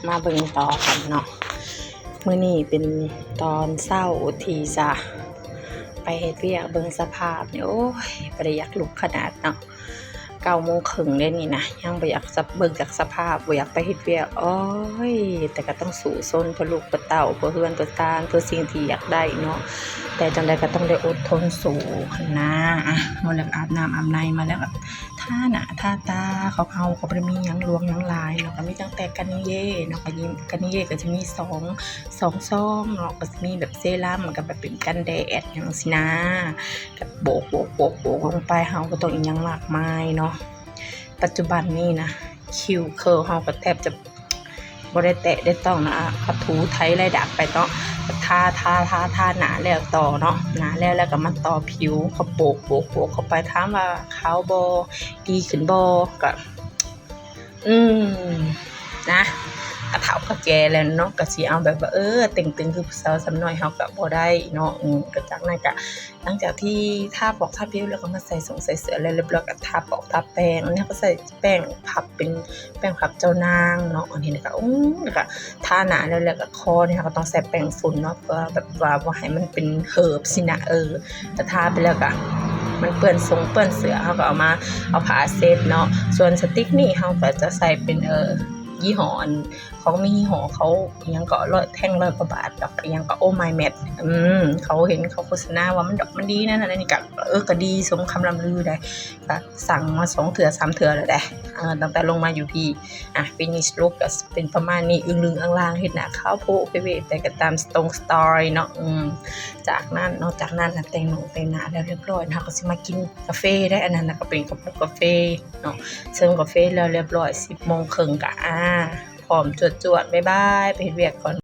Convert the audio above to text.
ມາເບິ່ງຕໍ່ກັນເນາະ. ມື້ນີ້ເປັນຕອນເຊົ້າທີ່ຈະໄປເຮັດວຽກ. ເບິ່ງສະພາບນີ້ ໂອ້ຍ ບໍ່ໄດ້ຢາກລຸກຂະໜາດເນາະ. ເກົ້າໂມງເຄິ່ງເດ້ນີ້ນະ ຍັງບໍ່ຢາກ ເບິ່ງຈາກສະພາບ ບໍ່ຢາກໄປເຮັດວຽກ. ໂອ້ຍ ແຕ່ກໍຕ້ອງສູ້ຊົນເພື່ອລູກເພື່ອເຕົ້າ ເພື່ອເຮືອນເພື່ອຊານ ເພື່ອສິ່ງທີ່ຢາກໄດ້ເນາະ. ແຕ່ຈັ່ງໃດກໍຕ້ອງໄດ້ອົດທົນສູ້ຫັ້ນນາ. ອະ ມາແລ້ວອາບນ້ຳອາບໃນ ມາແລ້ວກໍ ທາໜ້າທາຕາຂອງເຮົາກໍບໍ່ໄດ້ມີຫຍັງຫຼວງຫຍັງຫຼາຍເນາະ ກໍມີຕັ້ງແຕ່ກັນເຢເນາະ ກໍຍິມ ກັນເຢກໍຈະມີສອງ ສອງຊອງເນາະ ກໍຈະມີແບບເຊຣັມ ແລ້ວກໍແບບເປັນກັນແດດຫຍັງຊີ້ນາ ກໍໂບກໆໆໆລົງໄປ ເຮົາບໍ່ຕ້ອງອີ່ຫຍັງມາກມາຍເນາະ. ປັດຈຸບັນນີ້ນະ ຄິວເຄີເຮົາກໍແທບຈະ ບໍ່ໄດ້ແຕະໄດ້ຕ້ອງນະ ອະ ກໍຖູໄຖໄລ່ດາກໄປເນາະ ກໍທາ ທາ ທາ ທາໜ້າແລ້ວຕໍ່ເນາະ ໜ້າແລ້ວ ແລ້ວກໍມາຕໍ່ຜິວ ກໍໂບກ ໂບກ ໂບກເຂົ້າໄປ. ຖາມວ່າຂາວບໍ່ ດີຂຶ້ນບໍ່ ກໍ ອືມ ນະ ກະເຖົ້າກະແກ່ແລ້ວເນາະ ກະຊິເອົາແບບວ່າ ເອີ ເຕັງຕຶງຄືຜູ້ສາວສ່ຳນ້ອຍເຮົາກະບໍ່ໄດ້ເນາະ. ອືມ ກະຈາກນັ້ນກະ ຫຼັງຈາກທີ່ທາປອກທາຜິວແລ້ວ ກະມາໃສ່ສົງໃສ່ເສື້ອແລ້ວລຽບຮ້ອຍ ກະທາປອກທາແປ້ງ. ອັນນີ້ເຮົາກະໃຊ້ແປ້ງພັບ ເປັນແປ້ງພັບເຈົ້ານາງເນາະ. ອັນນີ້ນະກະ ໂອ້ ແລ້ວກະທາໜ້າແລ້ວ ແລ້ວກະຄໍນີ້ເຮົາກະຕ້ອງໃສ່ແປ້ງຝຸ່ນເນາະ ເພື່ອແບບວ່າບໍ່ໃຫ້ມັນເປັນເຫີບຊີ້ນະ ເອີ ກະທາໄປແລ້ວກະ ມັນເປື້ອນສົງເປື້ອນເສື້ອ ເຮົາກໍເອົາມາ ເອົາຜ້າເຊັດເນາະ. ສ່ວນສະຕິກນີ້ເຮົາກໍຈະໃຊ້ເປັນ ເອີ ຍີ່ຫໍ້ ອັນ ຂອງມີຫໍເຂົາ ອີ່ຫຍັງເກາະ ຮ້ອຍ ແທ່ງຮ້ອຍກວ່າບາດດອກ ອີ່ຫຍັງເກາະ Oh My Matte ອືມ ເຂົາເຫັນເຂົາໂຄສະນາວ່າມັນດອກມັນດີນັ້ນ ອັນນີ້ກະ ເອີ ກະດີສົມຄຳລ່ຳລືໄດ໋. ກະສັ່ງມາສອງເທື່ອສາມເທື່ອແລ້ວໄດ໋ ເອີ ຕັ້ງແຕ່ລົງມາຢູ່ພີ້. ອະ finish look ກະເປັນປະມານນີ້ ອຶ່ງລຶ່ງອາງລາງ ເຮັດໜ້າຂາວໂພະເພເວ ແຕ່ກະຕາມ strong style ເນາະ. ອືມ ຈາກນັ້ນເນາະ ຈາກນັ້ນນະ ແຕ່ງໜ້າແຕ່ງໜ້າແລ້ວລຽບຮ້ອຍ ເຮົາກະຊິມາກິນກາເຟໄດ໋. ອັນນັ້ນນະກະເປັນກະປຸກກາເຟເນາະ ເສີມກາເຟແລ້ວລຽບຮ້ອຍ ສິບໂມງເຄິ່ງກະ ອາ ພ້ອມຈວດໆ ບາຍບາຍ ໄປເຮັດວຽກກ່ອນ.